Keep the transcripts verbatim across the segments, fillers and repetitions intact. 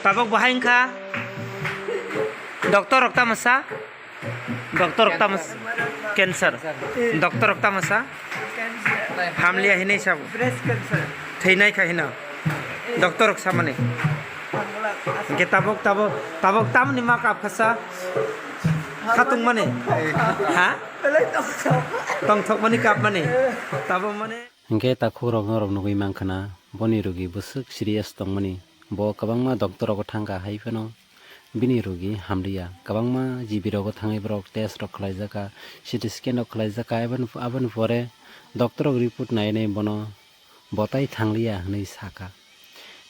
Tabuk bahai wngkha? Doctor rok tamo sa? Doctor rok tamo s-, cancer. Doctor rok tamo sa? Hamliya hinwi sabo. Breast cancer. Thwinai kha hino. Doctor rok samani. Hwnkhe tabuk, tabuk, tabuk tamoni ma kap kha sa? Khatung mani? Ha? Belai tongthok. Tongthok mani kap mani? Tabuk mani? Hwnkhe takhuk rok norok nugwi mankha na, boni rugi bwswk serious tongmani. Bo kwbangma doctor rogo thangkha, hai phano bini rugi hamliya. Kwbangma G B rogo thangwi borok test rok khlaijakha, C T scan rok khlaijakha, aboni, aboni pore doctor rok report nai nai bono bo tai thangliya hwnwi sakha.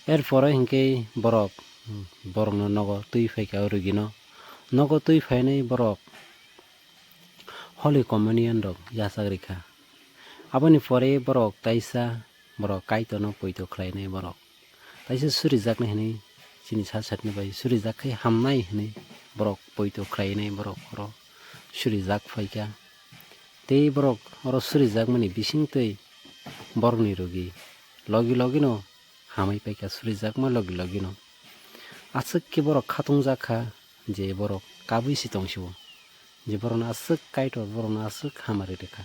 Er pore hinkhe borok, borokno nogo twi phaikha o rugino. Nogo twi phainai borok Holy Communion rok yachak rikha. Aboni pore borok taisa borok Kaitorno poito khlainai borok. Taisa surijaknai hwnwi chini sa satni bai surijak khai hamnai hwnwi borok poito khlainai borok oro surijak phaikha. Tei borok oro surijakmani bisingtwi borokni rugi logi logino hamwi paikha, surijakma logi logino. Aswk khe borok khatungjak kha je borok kabui se tongsio, je borokno aswk Kaitor borokno aswk hamari rwkha.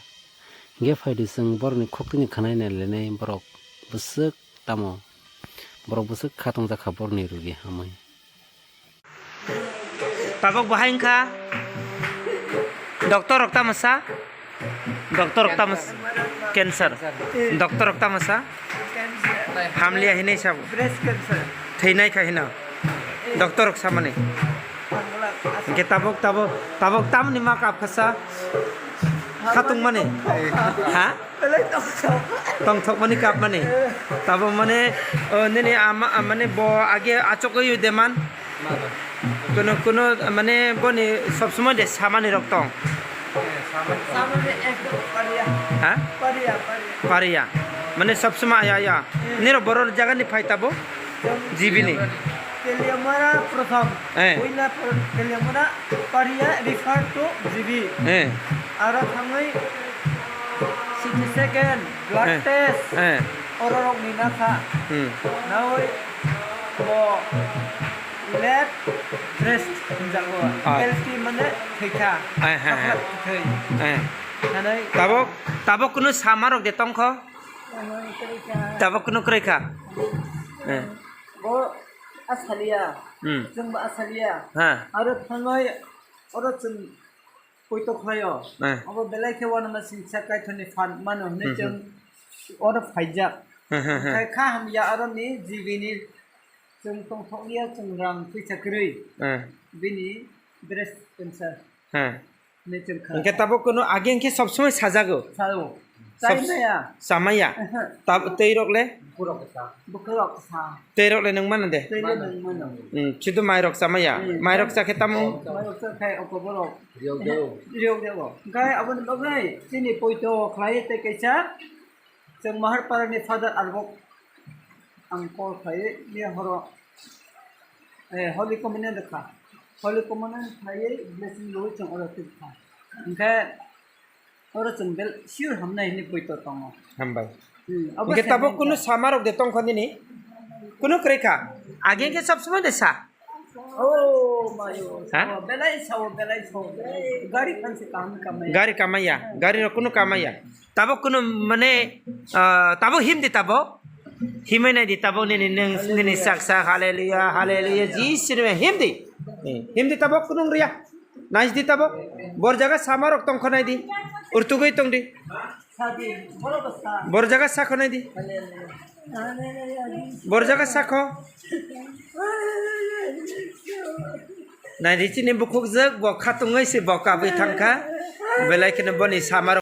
Hwnkhe phaidi chwng borokni khuktwini khwnai nai lainai borok bwswk tamo, borok bwswk khatungjak kha borokni rugi hamwi. Tabuk bahai wngkha? Doctor rok tamo sa? Doctor rok tamo s-, cancer. Doctor rok tamo sa? Hamliya hinwi sabo. Breast cancer. Thwinai kha hino. Doctor rok samani. Hwnkhe tabuk, tabuk, tabuk tamoni ma kap kha sa? Khatung mani? Ha? Belai tongthok. Tongthokmani kapmani. Tabuk mane, o, nini ama, mane bo age achugwi deman. Kuno, kuno, mane boni sob somoi de samani rok tong. Samani ekdom pariya. Ha? Pariya, pariya. Pariya. Mane sob somoi aya, aya. Niro borok jagani phai tabuk? G B ni. Teliamura prothom. Eh. Puila pro-, Teliamura pariya refer to G B. Eh. Aro thangwi C T scan, blood Eh. test, Eh. oro rok ni nakha. Hmm. Nawi bo late breast hinjago. Ah. L T mane thwikha. Eh, eh, eh. Sakha thwi. Eh. Hanai Tabuk, tabuk kunu sama rok de tongkho? Tabuk kunu kwrwi kha? Eh. Bo asaliya. Hmm. Chwng bo asaliya. Ha. Aro thangwi oro chwng poito khlaio. Eh. Abo belai khe uanama singcha Kaitorni phan mano hwnwi Hmm, chwng hmm. oro phaijak. Hmm, hmm, hmm. Khai kha hamya aroni G B ni chwng tongthokya chwng rang twisa kwrwi. Eh. Bini breast cancer. Hmm. Hwnwi chwng kha. Hwnkhe tabuk kunu age hwnkhe sob somoi sajago? Sao. Sob Chai maya. Chamaya? Aha. Tab-, tei rok le? Bukurok sa. Bukurok sa. Tei rok le nwng mano de? Tei le nwng mano. Hmm, sudu mai rok chamaya. Hmm. Mai rok chakhe tamo? Mai rok chakhe oko borok. Riyok deo. Riyok deo. Hwnkhe aboni bagwi chini poito khlai tei kaisa chwng Maharpara ni Father Arbok ang call khlai ni horo, eh, Holy Communion rwkha. Holy Communion khlaiwi blessing rwui chwng oro tubkha. Hwnkhe oro chwng bel sure hamnai hinwi poito tongo. Hambai. Hmm, abo Hwnkhe tabuk kunu sama rok de tongkha nini? Kunu kwrwi kha? Age khe sob somoi de sa? Oh, mayo. Ha? Sao, belai sao, belai sao. Gari khanse kaham kamaya. Gari kamaya, gari rok kunu kamaya. Tabuk kunu mane, ah, tabuk him di tabuk. Himai nai di tabuk nini, nini, nini sak sak, hallelujah, hallelujah, Jisu ni him di. Eh, him di tabuk kunu wngriya. Nai di tabuk. Bor jaga sama rok tongkha nai di. Urtugwi tong di. Bor jaga sakho nai di. Bor jaga sakho. Nai di chini bukhuk jwk bo khatungwi se bo kabwi thangkha. Belai kheno boni sama rok